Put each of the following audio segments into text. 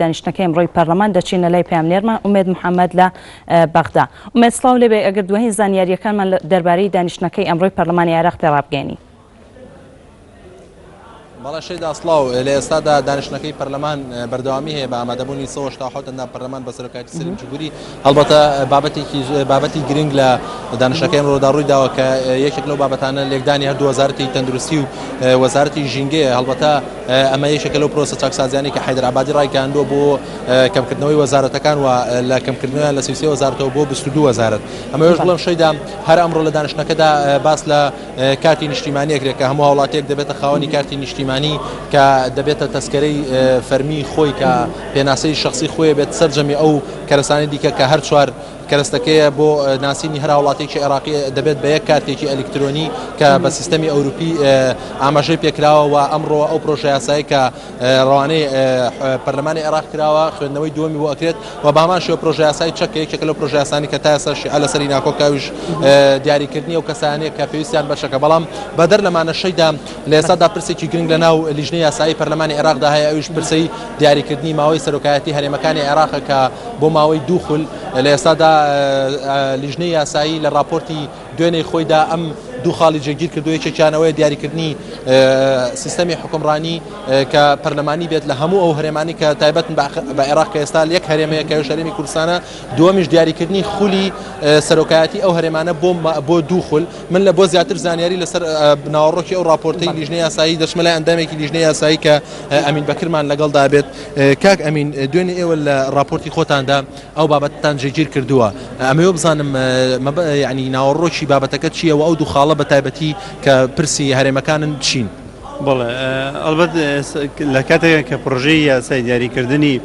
دانیشتنەکەی ئەمڕۆی پەرلەمان دەچینە لای پەیامنێرمان ئومێد محەمەد لە بەغدا. ئومێد سڵاو لێبێ ئەگەر دوایین زانیارییەکانمان دەربارەی دانیشتنەکەی ئەمڕۆی پەرلەمانی عێراق پێ ڕابگەیەنی. بەڵێ شەیدا سڵاو، لە ئێستادا دانیشتنەکەی پەرلەمان بەردەوامی هەیە بە ئامادەبوونی 187 ئەندام پەرلەمان بە سەرۆکایەتی سەلیم جبوری. هەڵبەتە بابەتێکی بابەتی گرنگ لە دانیشتنەکەی ئەمڕۆدا ڕووی داوە کە یەکێک لەو بابەتانە لێکدانی هەردوو وەزارەتی تەندروستی و وەزارەتی ژینگەیە. هەڵبەتە ئەمە یەکێکە لەو پرۆسە چاکسازیانەی کە حەیدەر عەبادی ڕایگەیاندووە بۆ کەمکردنەوەی وەزارەتەکان و لە کەمکردنەوەیان لە 33 وەزارەتەوە بۆ 22 وەزارەت. ئەمەوێش بڵێم شەیدا هەر ئەمڕۆ لە دانیشتنەکەدا باس لە کارتی نیشتیمانی ئەکرێت کە هەموو هاوڵاتیەک دەبێتە خاوەنی کارتی نیشتیمانی کە دەبێتە تەسکەرەی فەرمی خۆی کە پێناسەی شخصی خۆی بێت سەرجەمی ئەو کەرەسانی دیکە کە هەر چوار کەرەستەکەیە بۆ ناسینی هەر هاوڵاتیەکی عێراقی دەبێت بە یەک کارتێکی ئەلیکترۆنی کە بە سیستەمی ئەوروپی ئاماژەی پێکراوە و ئەمڕۆ ئەو پرۆژە یاسایی کە ڕەوانەی پەرلەمانی عێراق کراوە خوێندنەوەی دووەمی بۆ ئەکرێت و بە هەمان شێوە پرۆژە یاسای چەک کە یەکێکە لەو پرۆژە یاسانی کە تا ئێستا شیعە لەسەری ناکۆکە ئەویش دیاریکردنی ئەو کەسانەیە کە پێویستیان بە چەکە بەڵام بەدەر لەمانە شەیدا لە ئێستادا پرسێکی گرنگ لە ناو لیژنەی یاسایی پەرلەمانی عێراقدا هەیە ئەویش پرسەی دیاریکردنی ماوەی سەرۆکایەتی هەرێمەکانی عێراقە کە بۆ ماوەی دوو خول لە ئێستادا لیژنەی یاسایی لە راپۆرتی دوێنێی خۆیدا ئەم دوو خاڵی جێگیر کردو یەکێکیان ئەوەیە دیاریکردنی سیستەمی حکومڕانی کە پەرلەمانی بێت لە هەموو ئەو هەرێمانی کە تایبەتن بە عێراق کە ئێستا یەک هەرێمەیە کە هەرێمی کوردستانە دووەمیش دیاریکردنی خولی سەرۆکایەتی ئەو هەرێمانە بۆ بۆ دوو خول من لە بۆ زیاتر زانیاری لەسەر ناوەڕۆکی ئەو راپۆرتەی لیژنەی یاسایی دەچمە لای ئەندامێکی لیژنەی یاسایی کە ئەمین بەکرمان لەگەڵدا بێت کاک ئەمین دوێنێ ئێوە لە راپۆرتی خۆتاندا ئەو بابەتتان جێگیر کردووە ئەمەوێ بزانم یعنی ناوەڕۆکی بابەتەکە چییە و ئەو دوو خاڵە بە تایبەتی کە پرسی هەرێمەکانن چین؟ بەڵێ ئەڵبەت لە کاتێک کە پڕۆژەی یاسای دیاریکردنی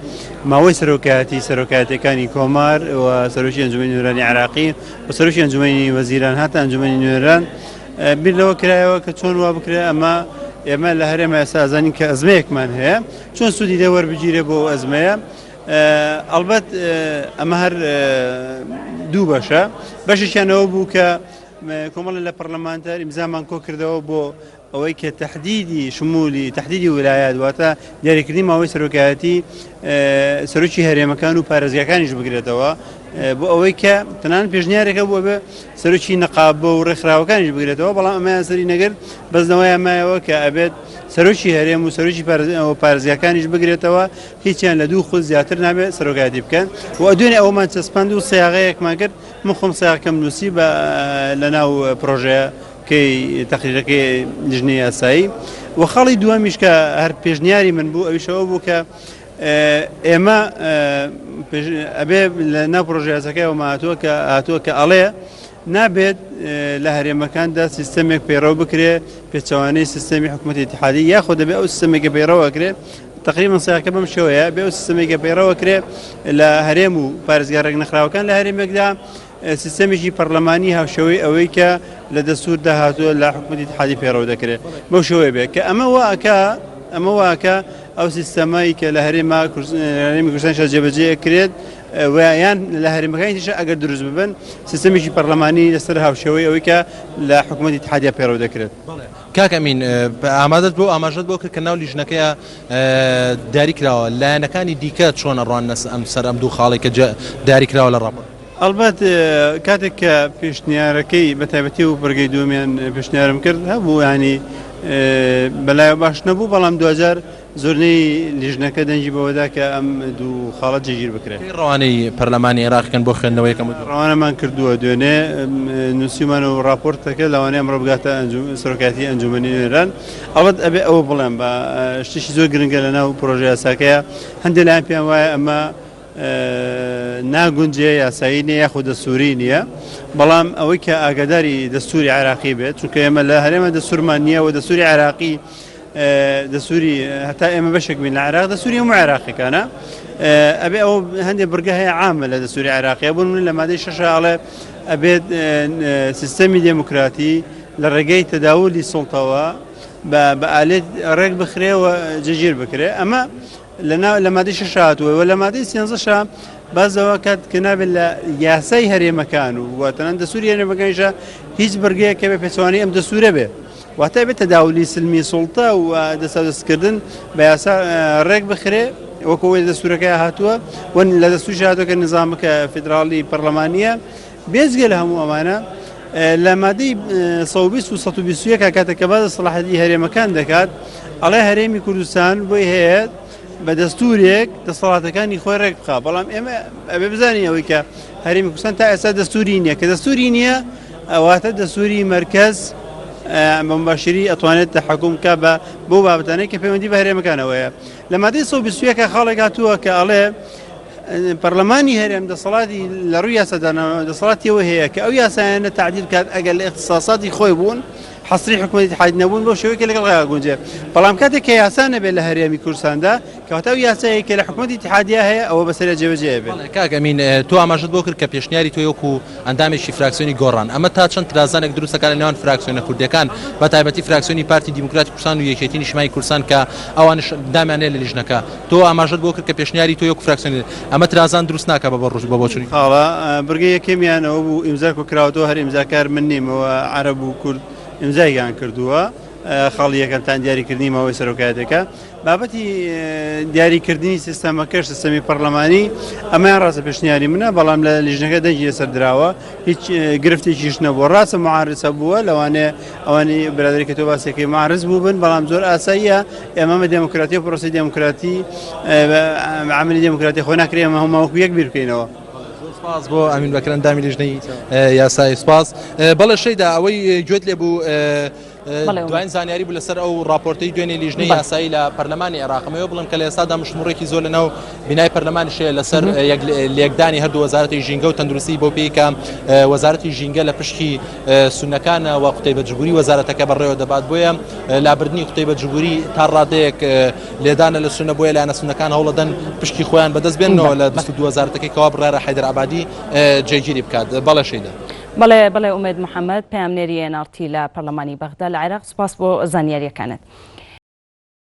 ماوەی سەرۆکایەتی سەرۆکایەتەکانی کۆمار و سەرۆکی ئەنجومەنی نوێنەرانی عێراقی و سەرۆکی ئەنجومەنی وەزیران هاتە ئەنجومەنی نوێنەران بیر لەوە کرایەوە کە چۆن وا بکرێ ئەمە ئێمە لە هەرێمە ئێستا ئەزانین کە ئەزمەیەکمان هەیە چۆن سوودی لێ وەربگیرێ بۆ ئەو ئەزمەیە ئەڵبەت ئەمە هەر دوو بەشە بەشێکیان ئەوە بوو کە کۆمەڵە لە پەرلەمانتار ئیمزامان کۆ کردەوە بۆ ئەوەی کە تهدیدی شمولی تهدیدی ولایات واتە دیاریکردنی ماوەی سەرۆکایەتی سەرۆکی هەرێمەکان و پارێزگاکانیش بگرێتەوە بۆ ئەوەی کە تەنان پێشنیارێکە بووە بێ سەرۆکی نەقابە و ڕێکخراوەکانیش بگرێتەوە بەڵام ئەمەیان سەری نەگرت بەزنەوەیان مایەوە کە ئەبێت سەرۆکی هەرێم و سەرۆکی پارێزگاکانیش بگرێتەوە هیچیان لە دوو خول زیاتر نابێت سەرۆکایەتی بکەن و دوێنێ ئەومان چەسپاند و سیاغەیەکمان کرد من خۆم سیاغەکەم نووسی بە لەناو پرۆژەکەی تەقریرەکەی لیژنەی یاسایی و خاڵی دووەمیش کە هەر پێشنیاری من بوو ئەویشەوە بوو کە ئێمە ئەبێ لە ناو پرۆژە یاساکەیەوە هاتووە کە هاتووە کە ئەڵێ نابێت لە هەرێمەکاندا سیستەمێک پەیڕەو بکرێ پێچەوانەی سیستەمی حکوومەتی ئیتحادی یاخۆ دەبێ ئەو سیستەمێکە پەیڕەو ئەکرێ تقریبا سیاقەکە بەم شێوەیە بێ ئەو سیستەمێکە پەیڕەو ئەکرێ لە هەرێم و پارێزگا ڕێکنەخراوەکان لە هەرێمێکدا سیستەمێکی پەرلەمانی هاوشێوەی ئەوەی کە لە دەستوردا هاتووە لە حکوومەتی ئیتحادی پەیڕەو دەکرێت بەو شێوەیە بێ کە ئەمە وا ئەکا ئەمە وا ئەکا ئەو سیستەمەی کە لە هەرێما هەرێمی کوردستانیشا جێبەجێ ئەکرێت و یان لە هەرێمەکانی تریشا ئەگەر دروست ببن سیستەمێکی پەرلەمانی لەسەر هاوشێوەی ئەوەی کە لە حکوومەتی ئیتحادیا پەیڕەو دەکرێت. کاک ئەمین ئامادەت بۆ ئاماژەت بۆ کرد کە ناو لیژنەکەیە دیاری کراوە لایەنەکانی دیکە چۆن ئەڕواننە ئەم سەر ئەم دوو خاڵی کە دیاری کراوە لە ڕاپۆرت؟ ئەڵبەت کاتێک کە پێشنیارەکەی بە تایبەتی و بڕگەی دووەمیان پێشنیارم کرد هەبوو ینی بەلایەوە باش نەبوو بەڵام دواجار زۆرینەی لیژنەکە دەنگی بەوەدا کە ئەم دوو خاڵە جێگیر بکرێت. کەی ڕەوانەی پەرلەمانی عێراق کەن بۆ خوێندنەوەی یەکەم و دووەم؟ ڕەوانەمان کردووە دوێنێ نووسیومانە و ڕاپۆرتەکە لەوانەیە ئەمڕۆ بگاتە سەرۆکایەتی ئەنجومەنی نوێنەران. ئەڵبەت ئەبێ ئەوە بڵێم بە شتێکی زۆر گرنگە لەناو پرۆژە یاساکەیە هەندێک لایەن پێیان وایە ئەمە ناگونجێ یاسایی نیە یاخود دەستوری نییە بەڵام ئەوەی کە ئاگاداری دەستوری عێراقی بێت چونکە ئێمە لە هەرێمە دەستورمان نییە و دەستوری عێراقی دەستوری هەتا ئێمە بەشێک بین لە عێراق دەستوری هەموو عێراقیەکانە ئەبێ ئەو هەندێک بڕگە هەیە عامە لە دەستوری عێراقیە بوون من لە مادەی شەشە ئەڵێ ئەبێت سیستەمی دێموکراتی لە ڕێگەی تەداولی سوڵتەوە بە ئالێت ڕێک بخرێ و جێگیر بکرێ ئەمە لە مادەی شەش هاتووە و لە مادەی سێنزەشە باس لەوە کات کە نابێت لە یاسای هەرێمەکان و تەنانەت دەستوری هەرێمەکانیشە هیچ بڕگەیەک کە بە پێچەوانەی ئەم دەستورە بێ واتە بێت تەداولی سلمی سوڵتە و دەستاودەستکردن بە یاسا ڕێک بخرێ وەکو ئەوەی لە دەستوورەکەی هاتووە و لە دەستووریش هاتووە کە نیزامەکە فیدراڵی پەرلەمانییە. بێجگە لە هەموو ئەمانە لە مادەی 120 و 121 کاتێک کە باس لە سەڵاحەتی هەرێمەکان دەکات ئەڵێ هەرێمی کوردستان بۆی هەیە بە دەستورێک دەسەڵاتەکانی خۆی ڕێک بخا بەڵام ئێمە ئەبێ بزانین ئەوەی کە هەرێمی کوردستان تا ئێستا دەستوری نییە کە دەستوری نییە ئەواتە دەستوری مەرکەز بە مباشری ئەتوانێت تەحەکوم بکا بە بۆ بابەتانەی کە پەیوەندی بە هەرێمەکانەوەیە لە مادەی 121 خاڵێک هاتووە کە ئەڵێ پەرلەمانی هەرێم دەسەڵاتی لە ڕووی یاسادانەوە دەسەڵاتی ئەوەی هەیە کە ئەو یاسایانە تعدیل بکات ئەگەر لە اختصاصاتی خۆی بوون حەسری حکومەتی اتحادی نەبوون بەو شێوەیە کە لەگەڵ گونجێ بەڵام کاتێک کە یاسا نەبێت لە هەرێمی کوردستاندا کەواتە ئەو یاسایەی کە لە حکومەتی اتحادیا هەیە ئەوە بەسەریا جێبەجێ ئەبێت. بەڵێ کاک ئەمین تۆ ئاماژەت بۆ کرد کە پێشنیاری تۆی وەکو ئەندامێکی فراکسیۆنی گۆڕان ئەمە تا چەند ترازانێک دروست دەکات لە نێوان فراکسیۆنە کوردیەکان بە تایبەتی فراکسیۆنی پارتی دیموکراتی کوردستان و یەکێتی نیشتمانی کوردستان کە ئەوانیش ئەندامیان هەیە لە لیژنەکە تۆ ئاماژەت بۆ کرد کە پێشنیاری تۆی وەکو فراکسیۆنی ئەمە ترازان دروست ناکات بە بە بۆچوونی خاڵە بڕگەی یەکەمیان ئەوە بوو ئیمزا کۆکراوەتەوە هەر ئیمزاکار من نیم ئەوە عەرەب و کورد ئیمزایان کردووە خاڵی یەکەمتان دیاریکردنی ماوەی سەرۆکایەتەکە بابەتی دیاریکردنی سیستەمەکەش سیستەمی پەرلەمانی ئەمەیان ڕاستە پێشنیاری منە بەڵام لە لیژنەکە دەنگی لەسەر دراوە هیچ گرفتێکیش نەبووە ڕاستە معارزە بووە لەوانەیە ئەوانی برادری کە تۆ باسەکەی معارز بووبن بەڵام زۆر ئاساییە ئێمە مە دێموکراتی و پرۆسی دێموکراتی عملی دێموکراتی خۆ ناکرێ ئێمە هەموو وەکو یەک بیر بکەینەوە. سپاس بۆ ئەمین بەکر ئەندامی لیژنەی یاسایی سپاس بەڵێ شەیدا ئەوەی گوێت لێ بوو دواین زانیاری بوو لەسەر ئەو راپۆرتەی دوێنێ لیژنەی یاسایی لە پەرلەمانی عێراق ئەمەوێ بڵێم کە لە ئێستادا مشتومڕێکی زۆر لەناو بینای پەرلەمانیش هەیە لەسەر لێکدانی هەردوو وەزارەتی ژینگە و تەندروستی بۆ پێی کە وەزارەتی ژینگە لە پشکی سونەکانە و قوتەیبە جبوری وەزارەتەکە بەڕێوە دەبات بۆیە لابردنی قوتەیبە جبوری تا ڕادەیەک لێدانە لە سونە بۆیە لایەنە سونەکان هەوڵەدەن پشکی خۆیان بەدەست بێنەوە لە 22 وەزارەتەکەی کەوا بڕیارە حەیدەر عەبادی جێگیری بکات بەڵێ شەیدا. بەڵێ بەڵێ ئومێد محەمەد پەیامنێری ئێن ئاڕ تی لە پەرلەمانی بەغدا لە عێراق سوپاس بۆ زانیارییەکانت.